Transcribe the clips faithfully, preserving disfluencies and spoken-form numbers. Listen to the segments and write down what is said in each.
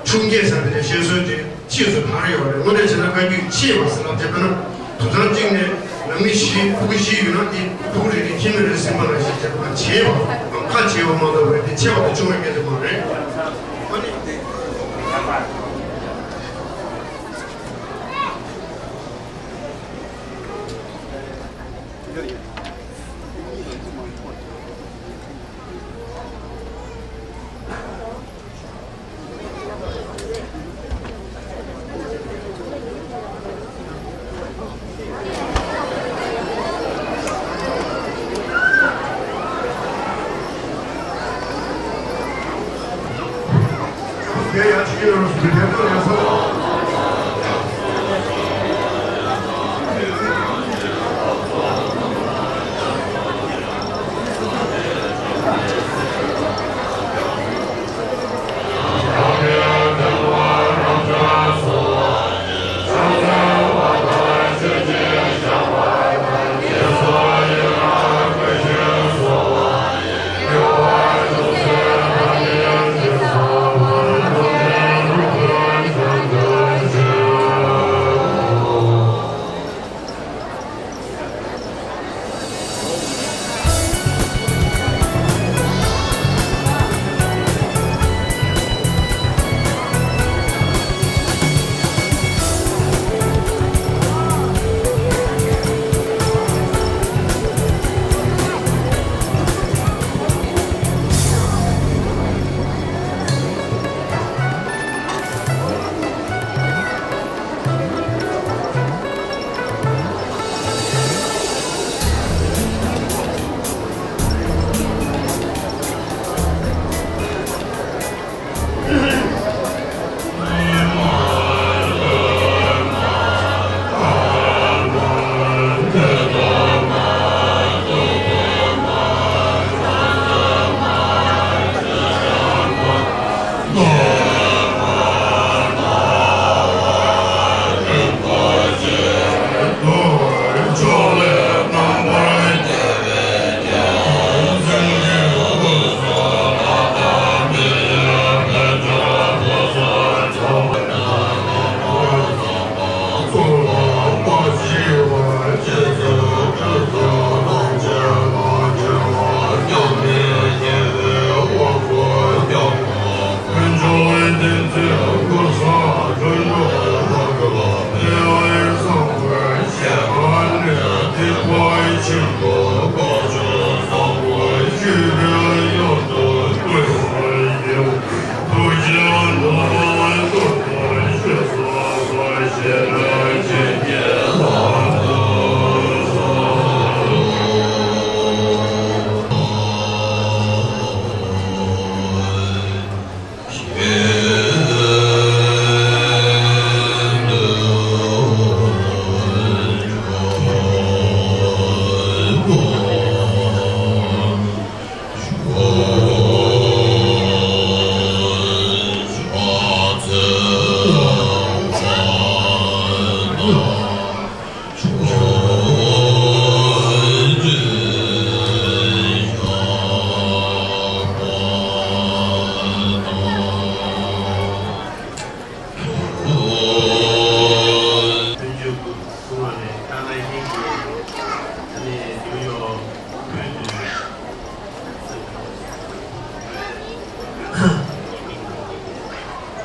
ཆུང་སྐད་ཟེར་བའི་བཤད་སྲོལ་དེ་ཕྱིས་སུ་དར་ཡོད་རེད། དངོས་གནས་བྱས་ན་བཀའ་བརྒྱུད་ཆེས་པ་ཟེར་ལབ་བྱས་པ་ན། དུག་ཚང་གཅིག་ནས་ནང་མི་བཞི་ཕྲུ་གུ་བཞི་ཡོད་ན་དེ་ཕྲུ་གུ་རེ་རེ་ཁྱིམ་མི་རེ་ཟིན་པ་ནང་བཞིན་བྱས་པ་བྱས་པ་ཁ་བྱས་པ་མ་གཏོགས་པའི་དེ་ཆེ་བ་དང་ཆུང་བའི་སྐད་དེ་མ་རེད། ཨ་ནི།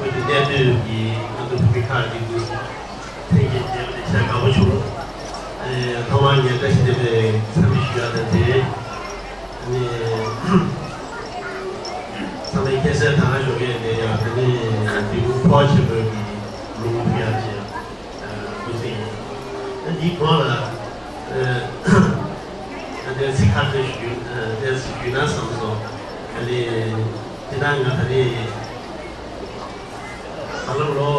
ཁོང་གི་གནད་དོན་གྱི་ང་ཚོ་བོད་མི་ཁག་གི་ཐེངས་གཅིག་མཇལ་བ་དེ་ཞེ་དྲག་དགའ་པོ་བྱུང་། ཨེ། ཐོག་མར་ངས་བཀྲ་ཤིས་བདེ་ལེགས་འཚམས་འདྲི་ཞུ་ཡ་དང་འབྲེལ། ཨ་ནི། ཚང་མས་མཁྱེན་གསལ་ད་ག་ཞོགས་ཀས་ནས་ཡང་དེ་ནས་འདི་གུ་འཕོ་བ་ཆེན་པོའི་གི་ལུང་ཕུལ་ཡ་ཅིག་ཡང་། ཨ། འདུག་སེ་ཡིན། ཨ། འདིའི་གོང་ལ། ཨ། ཨ། གནས་ཚུལ་ཁ་ཤས་ཞུ། ཨ། གནས་ཚུལ་ཞུས་ན་བསམ་སོང་། ཨ་ནི། དེ་ན་ང་ད་རེས། ད་ལོ་ལོ་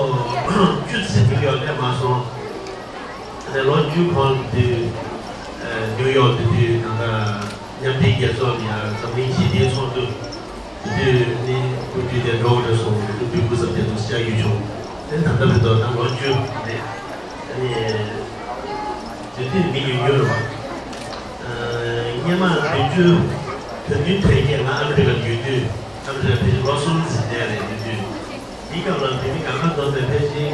བཅུ་ཙམ་ནིའུ་ཡོག་སླེབས་མ་སོང་། ཨ་ནི་ལོ་བཅུ་གོང་དུས། ཨ། ནིའུ་ཡོག་དུ་དུས་ད་ལྟ་མཉམ་འབྲེལ་རྒྱལ་ཚོགས་ནས་ཡང་འཛམ་གླིང་ཞི་བདེའི་ཚོགས་འདུ་དེ་དུས་ནི་སྐུ་མདུན་དེ་འགྲོ་དགོས་རེད་གསུངས། སྐུ་མདུན་སྐུ་ཚབ་དེ་ཚོ་བཅར་རྒྱུ་བྱུང་། དེ་ད་ལྟ་བར་དུ་ད་ལོ་བཅུ་རེད། ཨ་ནི་དེ་དུས་མི་ཉུང་ཉུང་རེད་བ། ཨ། སྔོན་མ་བདུན་ཅུ་དོན་བདུན་དོན་བརྒྱད་ང་ཨ་མི་རི་ཀར་ཡོད་དུས། ཨ་མི་རི་ཀར་ཕལ་ཆེར་ལོ་གསུམ་ཙམ་བསྡད་རེད། ཡོད་དུས། དེའི་སྐབས་ལ་བོད་མི་གང་ག་འཛོམས་ནས་ཕལ་ཆེར་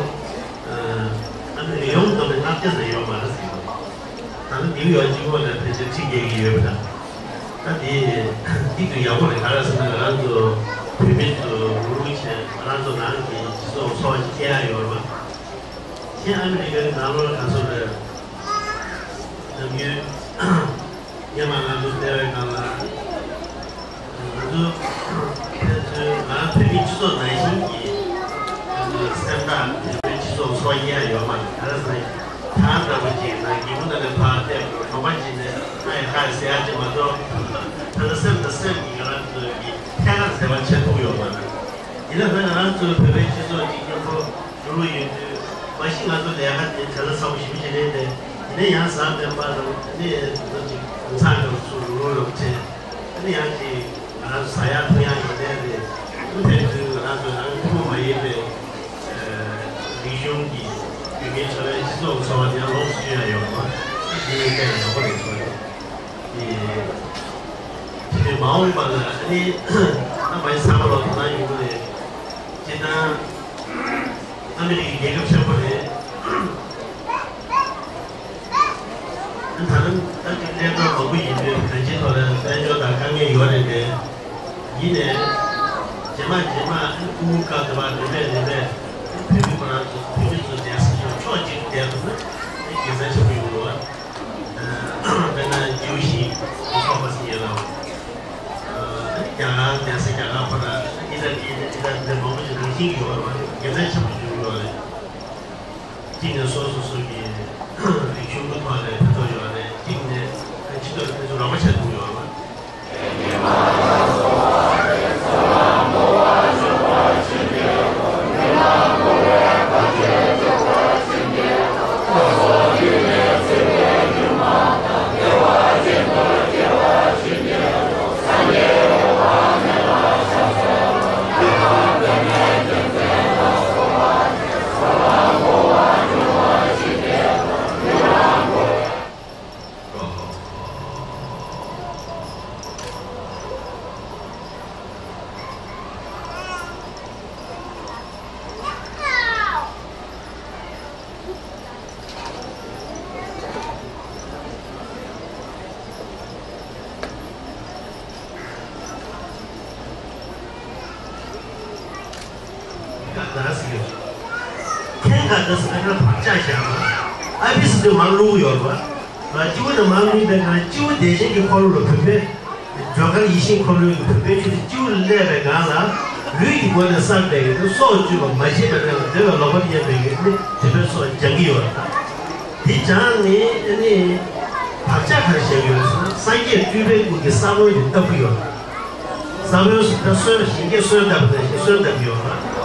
ཨ་ནི་ཡོངས་བསྡོམས་ནས་ལྔ་བརྒྱ་ཙམ་ཡོད་མ་རེད་ཟེར་གྱི་འདུག་ད་ནི་ནིའུ་ཡོག་གཅིག་པོ་ལ་ཕལ་ཆེར་ཁྲི་བརྒལ་གྱི་ཡོད་པ་དང་། ད་དེ་ཏིག་ཏུ་ཡག་པོ་རེད། ག་རེ་ཟེར་ན་ང་རང་ཚོ་བོད་མི་ཚོ་རུ་རུ་བྱས་ང་རང་ཚོ་ནང་གི་སྤྱི་ཚོགས་འཚོ་བ་ཅིག་སྐྱེལ་ཡག་ཡོད་རེད་བ། ཁྱེད་ཨ་མི་རི་ཀའི་ནང་ལོགས་ག་ཚོད་རེད། ནམ་རྒྱུན་སྔོན་མ་ང་ཚོ་བསྡད་པའི་སྒང་ལ། ང་ཚོ་ཕན་ཚུན་ང་རང་བོད་མི་སྤྱི་ཚོགས་ནང་བཞིན་གྱི་ང་ཚོ་སེམས་ཐག་བོད་མི་སྤྱི་ཚོགས་འཚོ་བ་སྐྱེལ་ཡག་ཡོད་མ་རེད། ག་རེ་ཟེར་ན་ཐང་འདྲ་པོ་ཅིག་ན་སྒེའུ་ཁུང་ནང་ནས་ཕར་བལྟས་དགོས། གྲོད་པ་ཅིག་ནས་ཨ་ཡ་ཧ་ཟེར་ཡག་ཅིག་མ་གཏོགས་ད་ལྟ་སེམས་དང་སེམས་ཀྱི་ང་རང་ཚོ་གི་ཐད་ཀར་འབྲེལ་བ་བྱེད་ཐུབ་ཡོད་མ་རེད། ཡིན་ན་ང་རང་ཚོའི་བོད་པའི་སྤྱི་ཚོགས་ཀྱི་མཉམ་པོ་འགྲོ་གི་ཡོད་དུས་མ་གཞི་ང་ཚོ་ལས་ཀ་དེ་བྲེལ་བ་ཚ་པོ་ཞེ་པོ་ཅིག་རེད་དེ། ཡིན་ན་ཡང་གཟའ་སྤེན་པ་དང་ཨ་ནི་ང་ཚོ་ཅིག་གུང་སེང་འདྲ་བོ་ཚུར་རུ་རུ་རུ་བྱས། ཨ་ནི་ཡང་ཅིག་ང་རང་ཚོ་ཟ་ཡག་འཐུང་ཡག་ཡོད་དེ་རེད། ཨ་ནི་ཕན་ཚུན་ང་རང་ཚོ་རང་ཐུན་མོང་མ་ཡིན་པའི་རིག་གཞུང་གི་རིག་གནས་འཚོ་བའི་སྤྱི་ཚོགས་འཚོ་བ་དེ་ཡང་ལོངས་སུ་སྤྱོད་ཡག་ཡོད་པ་དེ་ཡིན་དེ་ཡག་པོ་རེད་ཚོར་ཡོད། དེ་དེ་མ་འོངས་པ་ལ་ཨ་ནི་ཨ་མ་ཡི་ཚང་མ་ལ་དོ་སྣང་ཡོང་གི་རེད། སྤྱིར་བཏང་ཨ་མི་རི་ཀའི་རྒྱལ་ཁབ་ཆེན་པོ་རེད། ཨ་ད་ལམ་ད་ཅིག་གནད་དོན་མང་པོ་ཡིན་དུས་གང་ཅིའི་ཐོག་ལ་དཔལ་འབྱོར་དང་དཀའ་ངལ་ཡོད་རེད་དེ། ཡིན་ནའི་རྗེས་མ་རྗེས་མ་ཨ་ནི་ཨུ་ཨུ་ཀ་དེ་བ་རིམ་པས་རིམ་པས་བོད་མི་ཁོ་རང་ཚོ་བོད་མི་ཚོ་བསྡད་ས་ཕྱོགས་གཅིག་བསྡད་ཐུབ་ན་དགེ་མཚན་ཆེན་པོ་ཡོང་གི་རེད་བ། དཔེར་ན་ཇིའུ་ཤི་ཚོགས་པ་ཟེར་ཡོད་ལ། རྒྱ་གར་རྒྱལ་ས་རྒྱ་གར་ཁོ་ན་ཨི་ཊ་ལི་ཨི་ཊ་ལི་འདི་མང་པོ་ཞིག་རང་བཞིན་གྱི་ཡོད་རེད་བ། དགེ་མཚན་ཆེན་པོ་ཞིག་ཡོད་རེད། གཅིག་ནས་སོ་སོ་སོ་གི་རིག་གཞུང་གི་ཐོག་ནས་ཕན་ཐོགས་ཡོད་རེད། གཅིག་ནས་སྤྱི་ཚོགས་ལ་ཕན་ཚུན་རོགས་པ་བྱེད་ཐུབ་ཡོད་རེད་བ། ཁྱེད་ག་འདྲ་ཟེར་ན་བག་ཆགས་བཞག་ཨ་ཕི་སི་དུ་མར་བླུགས་ཡོད་པ། སྐྱེ་བོ་དུ་མར་བླུགས་པའི་ནང་སྐྱེ་བོ་བདེ་ཆེན་གྱི་འཁོར་ལོ་ལ་བུམ་པའི། ཇོ་ཁར་ཡིད་བཞིན་འཁོར་ལོའི་བུམ་པའི་ཆུ་དེ་སྤྱི་བོ་ལ་སླེབས་པའི་སྒང་ལ་ལུས་ཀྱི་སྒོ་ནས་བསམ་པའི་གི་སྲོག་གཅོད་པ་མ་བྱེད་པའི་སྒང་ལ་འདོད་པའི་ལོག་པར་གཡེམ་པའི་གི་ནི་དེ་འདྲའི་སྲོག་སྦྱང་གི་ཡོད་རེད། དེ་སྦྱངས་ནས་ཨ་ནི་བག་ཆགས་ག་རེ་བཞག་ཡོད་ཟེར་ན་སངས་རྒྱས་སྤྲུལ་པའི་སྐུ་གི་ས་བོན་དེ་བཏབ་གི་ཡོད་རེད། ས་བོན་ཟེར་ན་སོན་ཞིང་ཁའི་སོན་བཏབ་པ་ནང་བཞིན་སོན་བཏབ་ཀྱི་ཡོད་རེད།